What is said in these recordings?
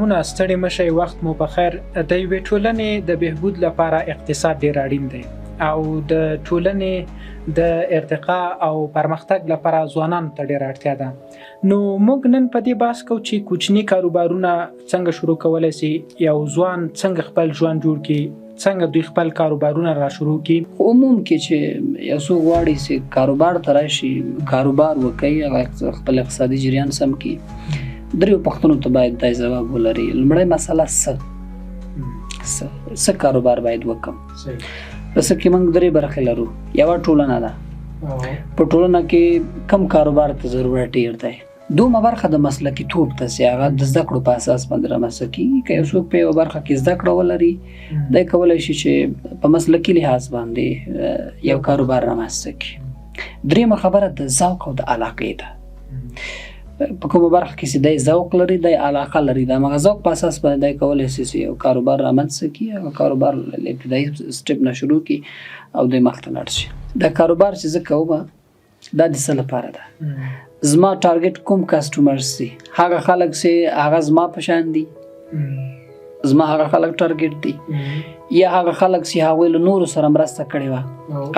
سلامونه، ستړي مشئ، وخت مو په خیر. د یوې ټولنې د بهبود لپاره اقتصاد ډیر اړین دی او د ټولنې د ارتقا او پرمختګ لپاره ځوانانو ته ډیره اړتیا ده. نو موږ نن په دې بحث کوو چې کوچني کاروبارونه څنګه شروع کولای سي، یو ځوان څنګه خپل ژوند جوړ کړي، څنګه دوی خپل کاروبارونه را شروع کړي. خو عموم کې چې یو څوک غواړي چې کاروبار ته راشي، کاروبار وکړي، هغه خپل اقتصادي جریان سم کړي، دریو پوښتنو ته باید دا ځواب ولري. لومړی مسله، څه څه کاروبار باید وکړم؟ په څه کې موږ درې برخې لرو. یوه ټولنه ده، په ټولنه کې کم کاروبار ته ضرورت ډیر دی. دومه برخه د مسلکي توب ته چې هغه د زده کړو په اساس باندې رامنځته کېږي. که یو څوک په یوه برخه کې زده کړه ولري، دی کولی شي چې په مسلکي لحاظ باندې یو کاروبار رامنځته کړي. درېیمه خبره د ذوق او د علاقې ده. په کومه برخه کې چې دی ذوق لري، دی علاقه لري، د همغه ذوق په اساس باندې دی کولی شي چې یو کاروبار رامنځته کړي، هغه کاروبار له ابتدایي step نه شروع کړي او دی مخته لاړ شي. دا کاروبار چې زه کوم، دا د څه لپاره ده؟ زما target کوم customers دي؟ هغه خلک چې هغه زما په شان دي، زما هغه خلک target دي، یا هغه خلک چې هغوی له نورو سره مرسته کړې وه،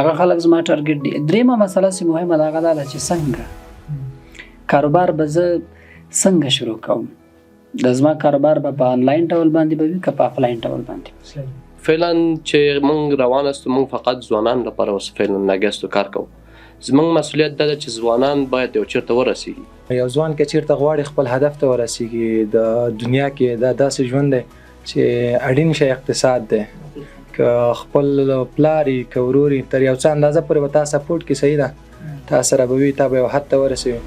هغه خلک زما target دي. درېیمه مسله چې مهمه ده، هغه دا ده چې څنګه کاروبار به زه څنګه شروع کوم؟ د زما کاروبار به په آنلاین ډول باندې به وي که په افلاین ډول باندې؟ فعلا چې موږ روان استو، موږ فقط ځوانان لپاره اوس فعلا لګیا استو، کار کوو. زموږ مسؤلیت دا ده چې ځوانان باید یو چیرته ورسیږي. یو ځوان که چیرته غواړي خپل هدف ته ورسیږي، د دنیا کې دا داسې ژوند دی چې اړین شی اقتصاد دی. که خپل پلار یې، که ورور یې، تر یو څه اندازه پورې به تا support کړي، صحیح ده، تا سره به وي، تا به یو حد ته ورسوي،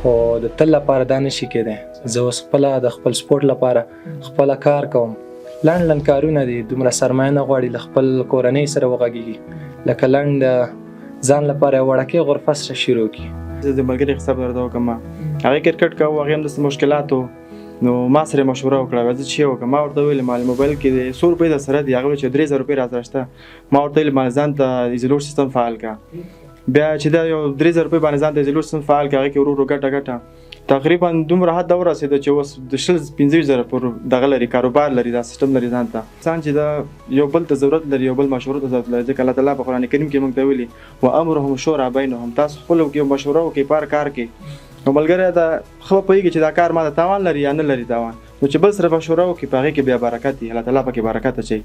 خو د تل لپاره دا نشي کېدی. زه اوس خپله د خپل سپورټ لپاره خپله کار کوم. لنډ لنډ کارونه دي، دومره سرمایه نه غواړي، له خپل کورنۍ سره وغږېږي، لکه لنډ ځان لپاره یوه وړکۍ غرفه سره شروع کړي. زه د ملګري حساب درته وکړم، هغې کرکټ کاوه، هغې هم داسې مشکلات و، نو ما سره یې مشوره وکړه، ویل زه چې وکړم؟ ما ورته وویل ما موبایل کې د څو روپۍ در سره دي؟ هغه ویل چې 3000 روپۍ را سره شته. ما ورته وویل ما ځان ته ایزولوډ سیستم فعال کړه. بیا چې دا یو 3000 روپۍ باندې ځان ته ایزولوډ سیستم فعال کړه، هغې کې ورو ورو ګټه ګټه تقریبا دومره حد ته ورسېده چې اوس د 20 25 زره پور دغه لري، کاروبار لري، دا سیستم لري ځان ته. انسان چې دا یو بل ته ضرورت لري، یو بل مشورو ته ضرورت لري، ځکه الله تعالی په قرآن کریم کې موږ ته ویلي و امرهم شورا بینهم، تاسو خپلو کې مشوره وکړئ په هر کار کې. نو ملګری دا ښه پوهېږي چې دا کار ما ته تاوان لري یا نه لري تاوان، نو چې بل سره مشوره وکړي په هغې کې بیا برکت وي، الله تعالی پکې برکت اچوي.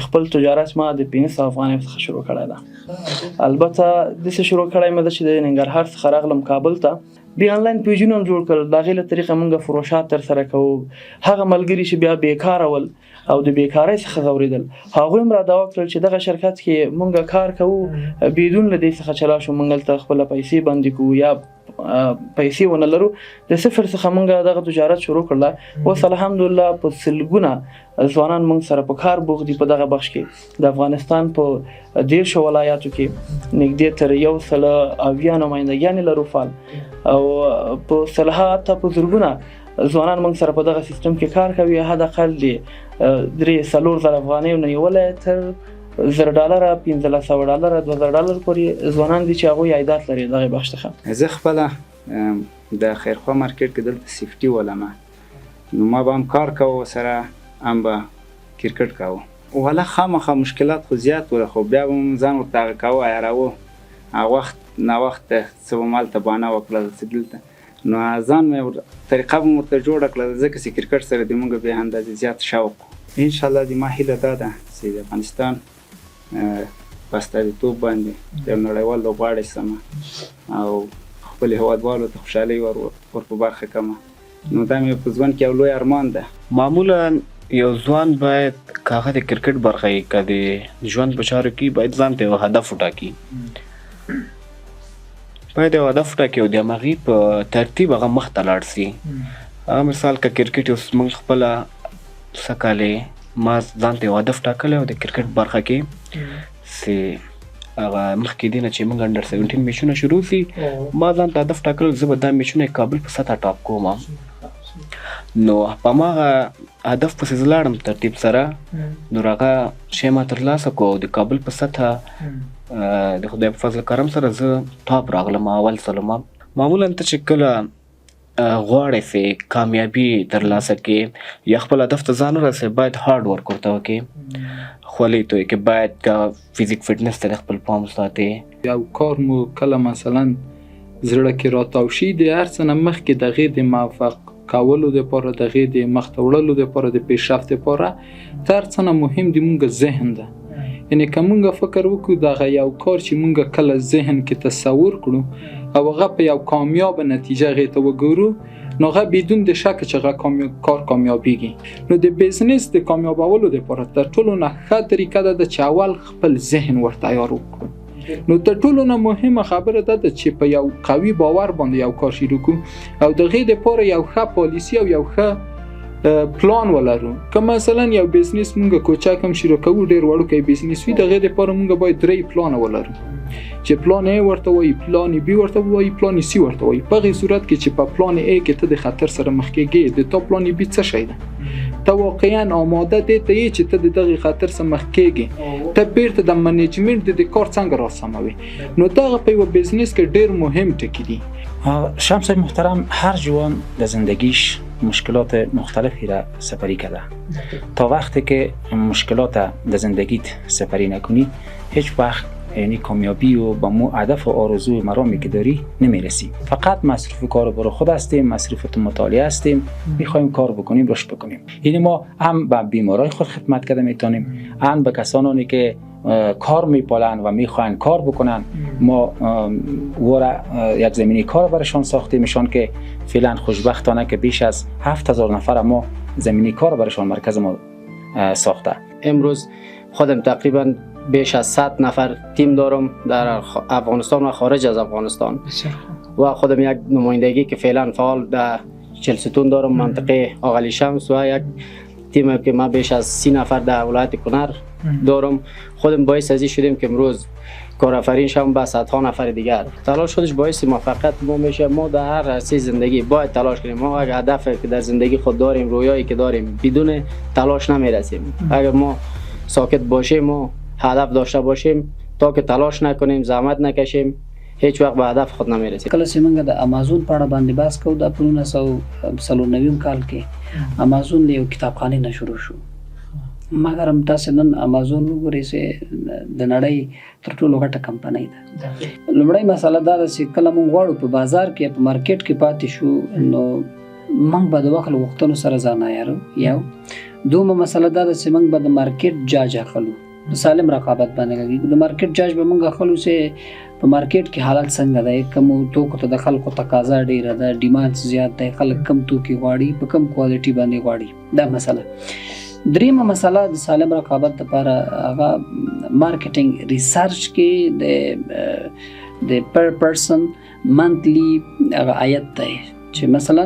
خپل تجارت ما د 500 افغانیو څخه شروع کړی ده. البته داسې شروع کړی مې ده چې د ننګرهار څخه راغلم کابل ته، بیا آنلاین پیجونه هم جوړ کړل، د هغې له طریقه موږ فروشات ترسره کوو. هغه ملګري چې بیا بیکاره ول او د بیکارۍ څخه ځورېدل، هغوی هم را دعوه کړل چې دغه شرکت کې موږ کار کوو، بدون له دې څخه چې راشو موږ هلته خپله پیسې بندې کړو یا پیسې ونه لرو. د صفر څخه موږ دغه تجارت شروع کړله. اوس الحمدلله په سلګونه ځوانان موږ سره په کار بوخت دي په دغه بخش کې. د افغانستان په 30 ولایاتو کې نږدې تر 170 نمایندګیانې لرو فعال، او په سلها حتی په زرګونه ځوانان موږ سره په دغه سیستم کې کار کوي. حد اقل دی 3-4 زره افغانیو نه نیولی تر زر ډالره، 1500 ډالره، 2000 ډالر پورې ځوانان دي چې هغوی عایدات لري دغه بخش څخه. زه خپله د خیرخوا مارکیټ کې دلته safety ولم، نو ما به هم کار کاوه سره هم به کرکټ کاوه. والا خامخا مشکلات خو زیات ول، خو بیا به مې ځان ورته هغه کاوه، عیاراوه. هغه وخت ناوخته څه به مې هلته بانه وکړه څه دلته، نو ځان مې طریقه به مې ورته جوړه کړه، ځکه چې کرکټ سره د موږ بې اندازې زیات شوق و. انشاءالله د ما هیله دا ده چې د افغانستان په استازیتوب باندې یو نړیوال لوبغاړی سم او خپل هیوادوالو ته خوشحالۍ ور په برخه کړم، نو دا مې په ژوند کې یو لوی ارمان ده. معمولا یو ځوان باید که هغه د کرکټ برخه یې که د ژوند په چارو کې باید ځان ته یو هدف وټاکي، باید یو هدف وټاکي او د هماغې په ترتیب هغه مخته لاړ سي. هغه مثال که کرکټ اوس موږ خپله سږکال ما ځان ته یو هدف ټاکلی او د کرکټ برخه کې چې هغه مخکې دې نه چې موږ under 17 میچونه شروع سي، ما ځان ته هدف ټاکلی زه به دا میچونه کابل په سطح top کوم. نو په هماغه هدف پسې زه لاړم ترتیب سره، نو هغه شی ما ترلاسه کړو او د کابل په سطح د خدای په فضل کرم سره زه top راغلم، اول سلم. معمولا ته چې کله غواړې چې کامیابي ترلاسه کړې یا خپل هدف ته ځان ورسوې، باید هارډ ورک ورته وکړې، خولې توی کړې، باید فزیک فټنس ته خپل پام وساتې. یو کار مو کله مثلا زړه کې راتاو شي، د هر څه نه مخکې د هغې د موفق کولو دپاره، د هغې د مخته وړلو دپاره، د پیشرفت دپاره تر څه نه مهم د مونږ ذهن ده. یعنی که مونږ فکر وکړو دغه یو کار چې مونږ کله ذهن کې تصور کړو او هغه په یو کامیابه نتیجه هغې ته وګورو، نو هغه بدون د شک چې هغه کار کامیابیږي. نو د بزنس د کامیابولو دپاره تر ټولو نه ښه طریقه دا ده چې اول خپل ذهن ورته تیار وکړو. نو تر ټولو نه مهمه خبره دا ده چې په یو قوي باور باندې یو کار شروع کړو او د هغې دپاره یو ښه پالیسي او یو ښه پلان ولرو. که مثلا یو بزنس مونږ کوچک هم شروع کوو، ډیر وړوکی بزنس وي، د هغې دپاره مونږ باید درې پلان ولرو، چې پلان ای ورته وایي، پلان بی ورته وایي، پلان سی ورته وایي. په هغې صورت کې چې په پلان ای کې ته د خطر سره مخ کېږې، د تا پلان بی څه شی ده؟ ته واقعا آماده دې ته یې چې ته د دغې خطر سره مخ کېږې، ته بیرته د منیجمنټ د کار څنګه راسموې. نو دغه په یوه بزنس کې ډیر مهم ټکي دي. شمس صاحب محترم، هر جوان در زندگیش مشکلات مختلفی را سپری کرده. تا وقتی که مشکلات در زندگیت سپری نکنی، هیچ وقت یعنی کامیابی و با مو هدف و آرزو و مرامی که داری نمیرسی. فقط مصروف کار برای خود هستیم، مصروف مطالعه هستیم، میخوایم کار بکنیم، رشد بکنیم. یعنی ما هم به بیمارای خود خدمت کرده میتونیم، هم به کسانی که کار میپالن و میخواین کار بکنن، ما یک زمینه کار برشان ساختیم، میشان که فعلا خوشبختانه که بیش از 7000 نفر ما زمینه کار برشان مرکز ما ساخته. امروز خودم تقریبا بیش از 100 نفر تیم دارم در افغانستان و خارج از افغانستان و خودم یک نمایندگی که فعلا فعال در چلستون دارم، منطقه آغلی شمس، و یک تیم که ما بیش از 30 نفر در ولایت کنر دارم. خودم باعث از این شدیم که امروز کارآفرین شم به صدها نفر دیگر. تلاش خودش باعث موفقیت ما میشه. ما در هر عرصه زندگی باید تلاش کنیم. ما اگر هدف که در زندگی خود داریم، رویایی که داریم، بدون تلاش نمیرسیم. اگر ما ساکت باشیم و هدف داشته باشیم، تا که تلاش نکنیم، زحمت نکشیم، هیچ وقت به هدف خود نمیرسیم. کله چې موږ د امازون په اړه باندې بحث کوو، دا په 1994 کال کې امازون له یو کتابخانې نه شروع شو. مګر هم تاسې نن امازون وګورئ چې د نړۍ تر ټولو غټه کمپنۍ ده. لومړۍ مسله دا ده چې کله موږ غواړو په بازار کې، په مارکیټ کې پاتې شو، نو موږ به د وخت له غوښتنو سره ځان عیارو. یو دومه مسله دا ده چې موږ به د مارکیټ جاج اخلو، د سالم رقابت باندې لګي. د مارکیټ جاج به موږ اخلو چې په مارکیټ کې حالت څنګه دی، کوم توکو ته د خلکو تقاضا ډیره ده، ډیماند زیات دی، خلک کم توکي غواړي، په کم کوالټي باندې غواړي، دا مسله. دریمه مسله د سالم رقابت لپاره هغه marketing research کې د per person monthly هغه عاید دی، چې مثلا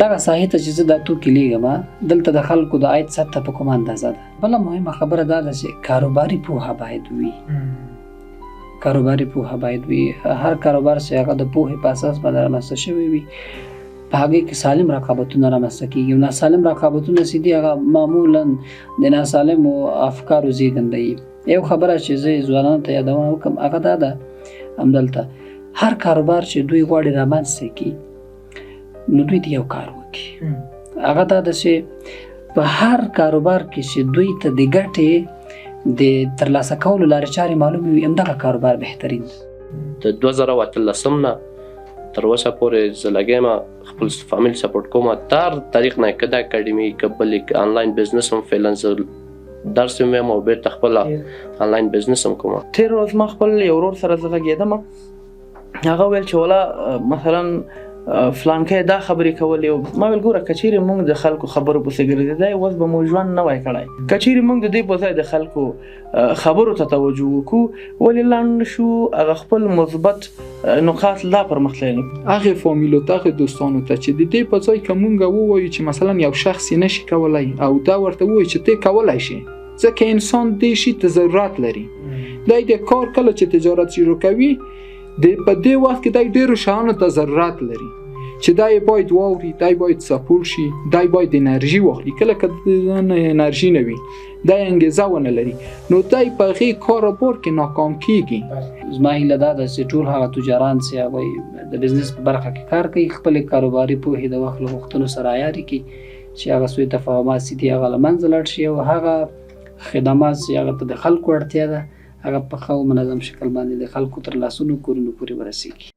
دغه ساحې ته چې زه دا توکي لیږم، دلته د خلکو د عاید سطح په کومه اندازه ده. بله مهمه خبره دا ده چې کاروباري پوهه باید وي. کاروباري پوهه باید وي. هر کاروبار چې هغه د پوهې په اساس باندې رامنځته شوی وي، په هغې کې سالم رقابتونه رامنځته کېږي. او ناسالم رقابتونه چې دي، هغه معمولا د ناسالمو افکارو زېږنده وي. یو خبره چې زه یې ځوانانو ته یادونه وکړم، هغه دا ده، همدلته هر کاروبار چې دوی غواړي رامنځته کړي، نو دوی ته یو کار وکړي. هغه دا ده چې په هر کاروبار کې چې دوی ته د ګټې د ترلاسه کولو لارې چارې معلومې وي، همدغه کاروبار بهترین دی. د 2018 نه تر اوسه پورې زه لګیا یم، خپل فامیل سپورټ کوم، تر طریق نه، که د اکاډمي که بل آنلاین بزنس هم فعلا زه درس هم وایم او بېرته خپله آنلاین بزنس هم کوم. تېره ورځ ما خپل یو ورور سره زه غږېدم، هغه ویل چې ولا مثلا فلانکی دا خبرې کولې، ما ویل ګوره که چیرې موږ د خلکو خبرو پسې ګرځېدای، اوس به مو ژوند نه وای کړی. که چیرې موږ د دې په ځای د خلکو خبرو ته توجه وکړو، ولې لنډ شو، هغه خپل مثبت نقاط لا پرمخ تللی. هغې فامیلو ته، هغې دوستانو ته چې د دې په ځای که موږ ووایو چې مثلا یو شخص یې نشي کولی، او دا ورته ووایو چې ته کولی شې، ځکه انسان دې شي ته ضرورت لري. دی د کار کله چې تجارت شروع کوي، په دې وخت کې دی ډېرو شیانو ته ضرورت لري. چې دا یې باید واوري، دا یې باید سپورټ شي، دا یې باید انرژي واخلي. کله که د انرژي نه وي، دا یې انګیزه ونه لري، نو دی په هغې کاروبار کې ناکام کیږي. زما هیله دا ده چې ټول هغه تجاران چې هغوی د بزنس په برخه کې کار کوي، خپلې کاروباري پوهې د وخت له غوښتنو سره عیارې کړي، چې هغه سوء تفاهمات چې دي هغه له منځه لاړ شي او هغه خدمات چې هغه ته د خلکو اړتیا ده هغه په ښه او منظم شکل باندې د خلکو تر لاسونو کورونو پورې ورسیږي.